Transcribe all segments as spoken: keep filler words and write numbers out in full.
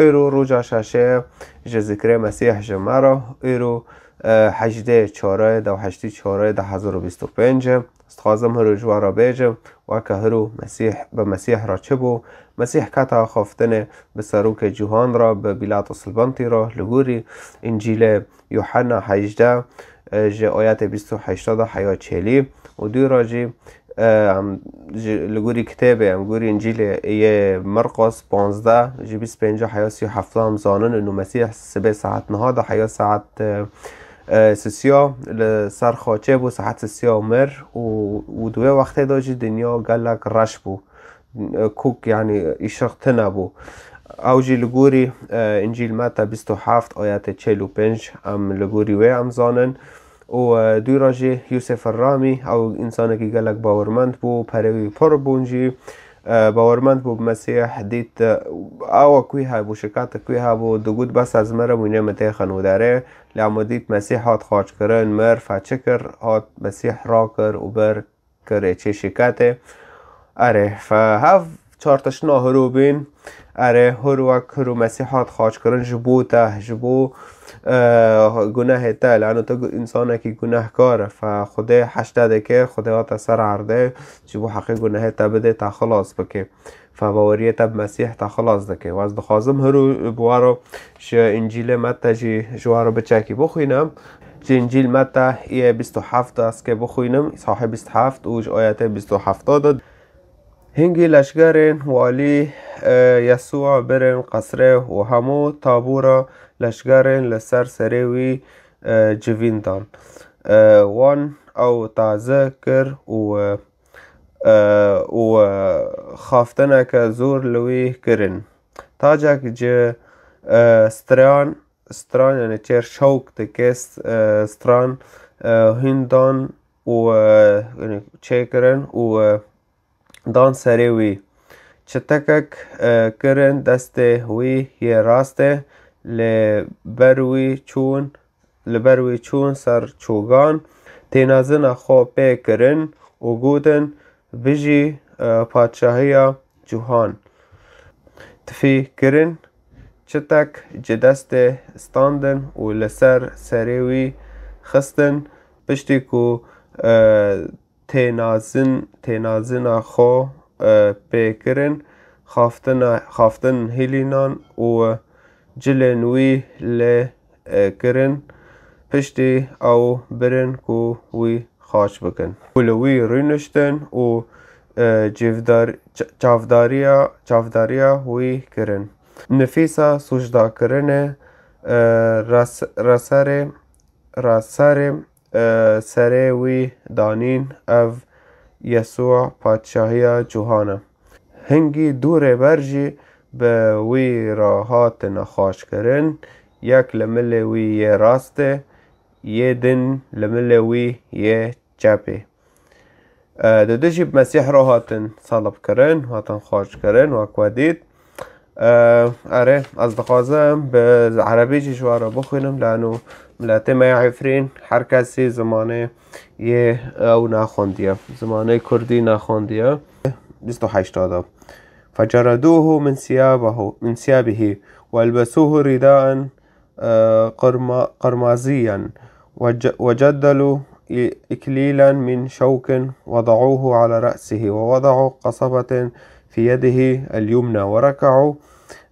Îro roja şeşê ji zikrê Mesîh ji me re, îro, e, hejdê çarê, dew heştî çarê, du hezar û bîst û pênc e. Ez dixwazim hiro ji we re bêjim, weke hiro Mesîh, bi Mesîh re çi bû? Mesîh kete axaftinê bi serokê Cûhan re, bi Pîlatos li Bentî re, li gorî Încîlê Yuhanna hejdeh, e, ji ayetê bîst û heşt de heya çelî û dû re jî, e, em ji, li gorî kitêbê, em gorî Încîlê yê Mirqos panzdeh, ji bîst pênc heya sî û heft em zanin, û Mesîh sibê saet neh de heya saet, e, e, sisiya li ser xaçê bû, saet sisiya mir û, û di wê wextê de jî dinya gelek reş bû. Kok, yanî îşiq tune bû. Ew jî li gorî, e, Încîl Meta bîst û heft ayetê çel û pênc em li gorî wê em zanin. Û, e, dû re jî Yûsef Ramî, ew însanekî gelek bawermend bû, perê wî pir bûn jî, e, bawermend bû bi Mesîh, dît, e, ewa ku wî hebû, şikate ku wî hebû, digot, bes ez mirim, wî nê min têxin û derê. Lê hemû dît Mesîh hat xaçkirin, mir, feçikir, hat Mesîh rakir û bir kir ê çê şiketê. Erê, fe hev çar tiştna hiro bîn. Erê, hir wek hiro Mesîh hat xaçkirin ji bo te, ji bo, e, gunehê te. Lano tu gu-, însanekî gunehkar e. Fe Xwedê heşte dike, Xwedê hate ser erdê, ji bo heqê gunehê te bidê, te xilas bike. Fe baweriyê te bi Mesîh te xilas dike. Û ez dixwazim hiro bi we re ji Încîlê Meta jî ji we re biçekî bixwînim. Ji Încîl Meta yê bîst û heft de ez kê bixwînim, sahê bîst heft û ji ayetê bîst û heft de. Hingî leşgerên walî, e, Yesûa birin qesrê û hemû tabûra leşgerên li ser serê wî, e, civîn dan. E, wan ew taze kir û, e, e, û, e, xaftineke zor li wî kirin. Tacek ji, e, stran, stran, yani çêr şewk dike, st-, e, stran, e, hûn dan û, e, yani çêkirin û, e, dan serê wî. Çitekek, e, kirin destê wî yê rastê, li ber wî çûn, li ber wî çûn ser çogan, tênazina xwe pê kirin û gotin, Bijî, e, padşahiya Cûhan. Tifî kirin, çitek ji destê standin û li ser serê wî xistin, piştî ku, e, tênazin, tênazina xwe, e, pê kirin, xaftina, xaftin hîlînan û cilên wî lê, e, kirin, piştî ew birin ku wî xaç bikin. Û li wî rûniştin û, e, civdar-, ça-, çavdariya, çavdariya wî kirin. Nifîsa sûcdakirinê, e, ras-, raserê, raserê, e, serê wî danîn, ev Yesûa padşahiya Cûhan e. Hingî du rêber jî bi wî re hatine xaçkirin, yek li milê wî yê rastê, yê din li milê wî yê çepê. E, di du jî bi Mesîh re hatin salibkirin, hatin xaçkirin, wek we dît. E, erê, ez dixwazim bi erebî jî ji we re bixwînim, lano miletê me ya Efrîn, her kesî zimanê yê ew nexwendiye, zimanê kurdî nexwendiye. Bîst û heşt de. فجردوه من ثيابه، من ثيابه، وألبسوه رداء، آه، قرم-، قرمزيا، وج-، وجدلوا إ-، إكليلا من شوك وضعوه على رأسه، ووضعوا قصبة في يده اليمنى، وركعوا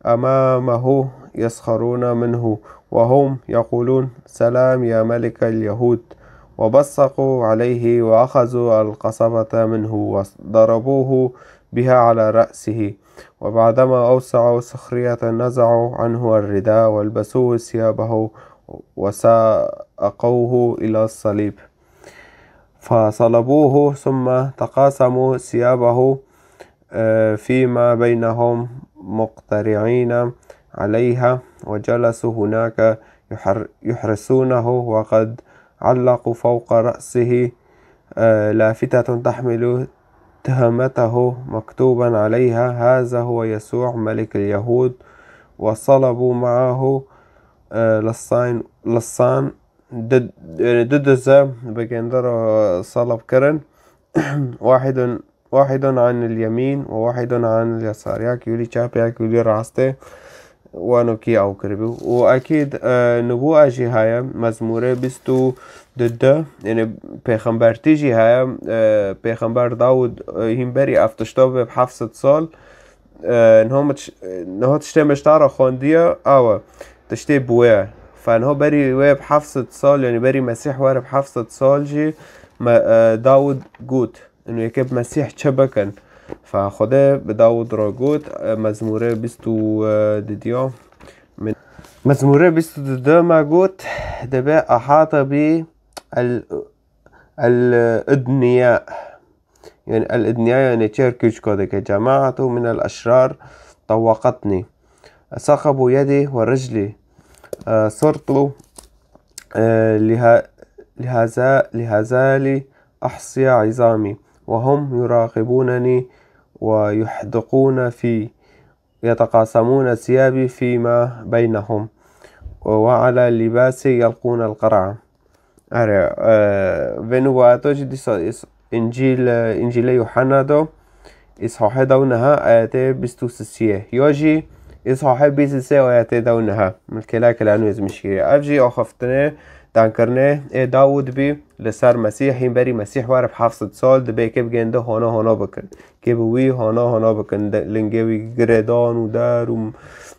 أمامه يسخرون منه، وهم يقولون: سلام يا ملك اليهود. وبصقوا عليه وأخذوا القصبة منه وضربوه بها على رأسه. وبعدما أوسعوا سخرية نزعوا عنه الرداء والبسوه ثيابه وساقوه إلى الصليب. فصلبوه ثم تقاسموا ثيابه، آه، فيما بينهم مقترعين عليها، وجلسوا هناك يحر-، يحرسونه، وقد علقوا فوق رأسه، آه، لافتة تحمل تهمته مكتوبا عليها: هذا هو يسوع ملك اليهود. وصلبوا معه، آه، لصين-، لصان ضد، يعني ضد الذئب، بقندر صلب كرن. واحد، واحد عن اليمين وواحد عن اليسار، ياك يولي چاپ، ياك يولي راستي. Wano kî ew kiribû. Û ekîd, e, nibûa jî heye, Mezmûrê bîst û du, yani pêxembertî jî heye, e, pêxember Dawud, e, hîn berî ev tişta bi heft sed sal, e, niha min tiş-, niha tiştê min ji te re xwendiye, ew e, tiştê bi wê ye. Fe niha berî wê bi heft sed sal, yani berî Mesîh were bi heft sed sal jî me, e, Dawud got, inu yekê bi Mesîh çi bikin? Fe Xwedê bi Dawud re got, e, Mezmûrê bîst û du diya. Min-, Mezmûrê bîst û du me got, debe ahata bi el, el idniya. Yani el idniya yani çer küçka dike. Cemaatu min el eşrar tawakatni. Sakabu yedi ve ricli. E, sirtu, e, liha-, lihaza-, lihazali ahsiya izami. Ve hum yuraqibuneni ve yuhdikuna fi يتقاسمون ثيابي فيما بينهم، وعلى لباسي يلقون القرعة. Erê, e, vê nûvayeto jî dîsa îs-, Încîl, e, Încîlê Yuhanna do, îshahê dew niha ayetê bîst û sisiyê. Yo jî îshahê bîst û sê ayetê dew niha. Milkêla kila nû ez mişkîrî. Ev jî axaftinê, dankirinê ê Dawud bî li ser Mesîh, hîn berî Mesîh were bi heft sed sal dibê kê bi gêndi hona hona bikin. Kê bi wî hana hana bikin, de-, lingê wî girêdan û der û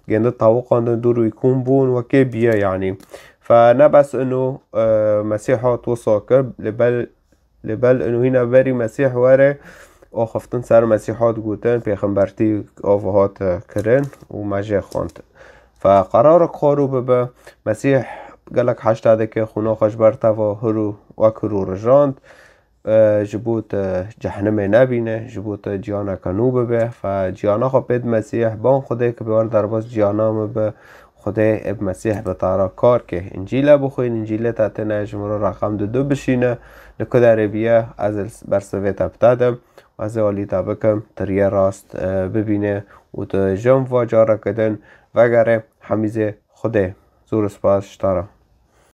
gêndi tawiqan de dûr wî kûn bûn, wekê biye yanî. Fe ne bes inu, e, Mesîh hat wisa kir, li bel, li bel inu hîna berî Mesîh were, axiftin ser Mesîh hat gotin, pêxembertî av hat, e, kirin û me jê xwend. Fe qerarek xwarû bibe, Mesîh gelek heşta dike, xwîna xwe ji ber te ve hir û wek hir û rijand. E, ji bo tu cehnimê nebîne, ji bo tu ciyaneke nû bibe. Fe ciyana xwe pê di Mesîh, ban Xwedê ki bi wer derbas ciyana min bi, Xwedê ê bi Mesîh bi te re kar ke. Încîle bixwîn, Încîlê te têne ji min re reqem di du bişîne, li ku derê biye, ez li s-, bersivê te bi te dim, û ez ê alî te bikim, tu riyê rast, e, bibîne û tu jin va careke din vegere hemîzê Xwedê. Zor spas ji te re.